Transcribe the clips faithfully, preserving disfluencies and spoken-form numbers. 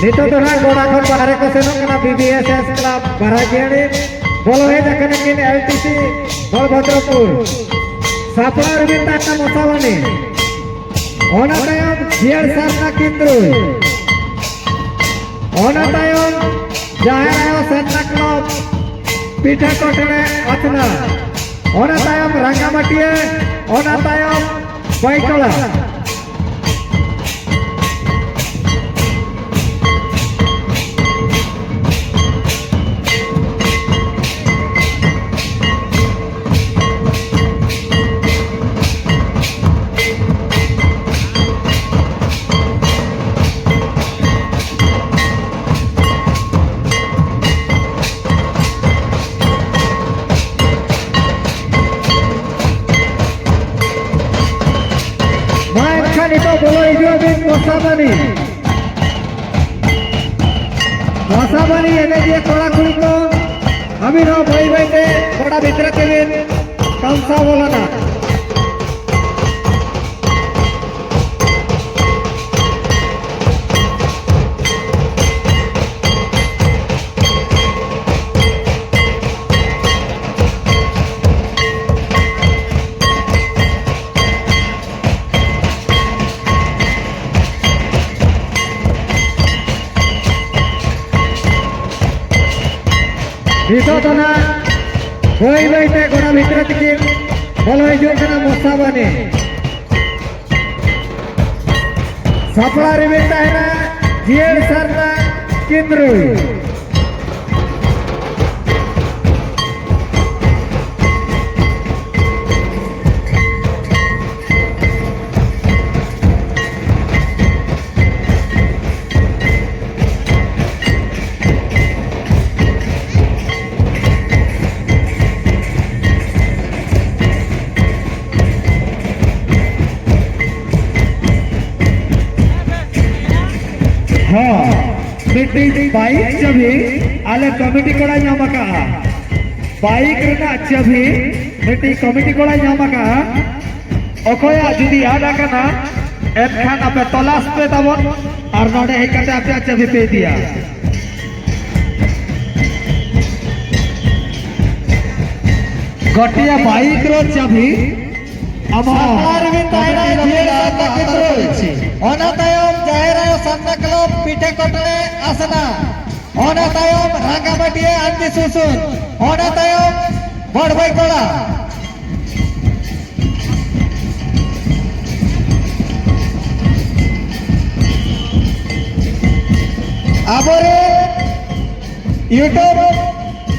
ᱱᱤᱛᱚᱜ ᱫᱚ ᱱᱟᱜ ᱜᱚᱰᱟ ᱠᱷᱚᱱ ᱵᱟᱦᱨᱮ ᱠᱚ ᱥᱮᱱᱚᱜ ᱠᱟᱱᱟ B B S S club ᱵᱟᱨᱟᱡᱤᱭᱟᱹᱲᱤ᱾ ᱵᱚᱞᱚ ᱦᱮᱡ ᱟᱠᱟᱱᱟ ᱠᱤᱱ ᱮᱞ ᱴᱤ ᱥᱤ ᱵᱚᱲᱵᱷᱚᱫᱨᱚᱯᱩᱨ᱾ ᱥᱟᱯᱲᱟᱣ ᱨᱮᱵᱤᱱ ᱛᱟᱦᱮᱱᱟ ᱢᱚᱥᱟᱵᱟᱱᱤ᱾ ᱚᱱᱟ ᱛᱟᱭᱚᱢ ᱡᱤᱭᱟᱹᱲ ᱥᱟᱨᱱᱟ ᱠᱤᱱᱫᱽᱨᱩᱭ᱾ ᱚᱱᱟ ᱛᱟᱭᱚᱢ ᱡᱟᱦᱮᱨ ᱟᱭᱳ ᱥᱟᱨᱱᱟ ᱠᱞᱟᱵᱽ ᱯᱤᱴᱷᱟᱹ ᱠᱚᱴᱲᱮ ᱟᱛᱱᱟ᱾ ᱚᱱᱟ ᱛᱟᱭᱚᱢ ᱨᱟᱸᱜᱟᱢᱟᱹᱴᱤᱭᱟᱹ᱾ ᱚᱱᱟ ᱛᱟᱭᱚᱢ ᱵᱟᱹᱭᱠᱚᱲᱟ᱾ ᱢᱟ ᱮᱱᱠᱷᱟᱱ ᱱᱤᱛᱚᱜ ᱵᱚᱞᱚ ᱦᱤᱡᱩᱜ ᱟᱵᱤᱱ ᱢᱚᱥᱟᱵᱟᱱᱤ᱾ ᱢᱚᱥᱟᱵᱟᱱᱤ ᱮᱱᱮᱡᱤᱭᱟᱹ ᱠᱚᱲᱟ ᱠᱩᱲᱤ ᱠᱚ, ᱟᱹᱵᱤᱱ ᱦᱚᱸ ᱵᱟᱹᱭ ᱵᱟᱹᱭ ᱛᱮ ᱜᱚᱰᱟ ᱵᱷᱤᱛᱨᱤ ᱛᱮᱵᱤᱱ ᱠᱟᱢᱥᱟᱣ ᱵᱚᱞᱚᱱᱟ᱾ ᱱᱤᱛᱚᱜ ᱫᱚ ᱱᱟᱜ ᱵᱟᱹᱭ ᱵᱟᱹᱭ ᱛᱮ ᱜᱚᱲᱟ ᱵᱷᱤᱛᱨᱤ ᱛᱮᱠᱤᱱ ᱵᱚᱞᱚ ᱦᱤᱡᱩᱜ ᱠᱟᱱᱟ ᱢᱚᱥᱟᱵᱟᱱᱤ᱾ ᱥᱟᱯᱲᱟᱣ ᱨᱮᱵᱤᱱ ᱛᱟᱦᱮᱱᱟ ᱡᱤᱭᱟᱹᱲ ᱥᱟᱨᱱᱟ ᱠᱤᱱᱫᱽᱨᱩᱭ᱾ ᱦᱚᱸ, ᱢᱤᱫᱴᱤᱡ ᱵᱟᱭᱤᱠ ᱪᱟᱹᱵᱤ ᱟᱞᱮ ᱠᱚᱢᱤᱴᱤ ᱠᱚᱲᱟᱭ ᱧᱟᱢ ᱟᱠᱟᱫᱼᱟ᱾ ᱵᱟᱭᱤᱠ ᱨᱮᱱᱟᱜ ᱪᱟᱹᱵᱤ ᱢᱤᱫᱴᱤᱡ ᱠᱚᱢᱤᱴᱤ ᱠᱚᱲᱟᱭ ᱧᱟᱢ ᱟᱠᱟᱫᱼᱟ᱾ ᱚᱠᱚᱭᱟᱜ ᱡᱩᱫᱤ ᱟᱫ ᱟᱠᱟᱱᱟ, ᱮᱱᱠᱷᱟᱱ ᱟᱯᱮ ᱛᱚᱞᱟᱥ ᱯᱮ ᱛᱟᱵᱚᱱ᱾ ᱟᱨ ᱱᱚᱰᱮ ᱦᱮᱡ ᱠᱟᱛᱮ ᱟᱯᱮᱭᱟᱜ ᱪᱟᱹᱵᱤ ᱯᱮ ᱤᱫᱤᱭᱟ᱾ ᱜᱚᱴᱤᱭᱟ ᱵᱟᱭᱤᱠ ᱨᱮ ᱪᱟᱹᱵᱤ ᱟᱢᱟᱜ ᱥᱟᱯᱲᱟᱣ ᱨᱮᱵᱤᱱ ᱛᱟᱦᱮᱱᱟ, ᱡᱤᱭᱟᱹᱲ ᱥᱟᱱᱛᱟ ᱠᱮᱛᱨᱚ᱾ ᱚᱱᱟ ᱛᱟᱭᱚᱢ ᱡᱟᱦᱮᱨ ᱟᱭᱳ ᱥᱟᱱᱛᱟ ᱠᱞᱚᱵ ᱯᱤᱴᱷᱟᱹ ᱠᱚᱴᱲᱮ ᱟᱥᱱᱟ᱾ ᱚᱱᱟ ᱛᱟᱭᱚᱢ ᱨᱟᱸᱜᱟᱢᱟᱹᱴᱤᱭᱟᱹ ᱟᱱᱛᱤ ᱥᱩᱥᱩᱱ᱾ ᱚᱱᱟ ᱛᱟᱭᱚᱢ ᱵᱚᱲᱵᱟᱹᱭ ᱠᱚᱲᱟ᱾ ᱟᱵᱚᱨᱮᱱ YouTube,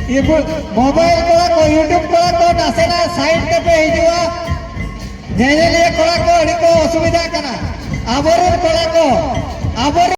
ᱤᱵᱩ-, mobile ᱠᱚᱲᱟ ᱠᱚ, YouTube ᱠᱚᱲᱟ ᱠᱚ ᱱᱟᱥᱮᱱᱟᱜ side ᱛᱮᱯᱮ ᱦᱤᱡᱩᱜᱼᱟ᱾ ᱧᱮᱧᱮᱞᱤᱭᱟᱹ ᱠᱚᱲᱟ ᱠᱚ ᱟᱹᱰᱤ ᱠᱚ ᱚᱥᱩᱵᱤᱫᱷᱟᱜ ᱠᱟᱱᱟ᱾ ᱟᱵᱚᱨᱮᱱ ᱠᱚᱲᱟ ᱠᱚ, ᱟᱵᱚᱨᱮᱱ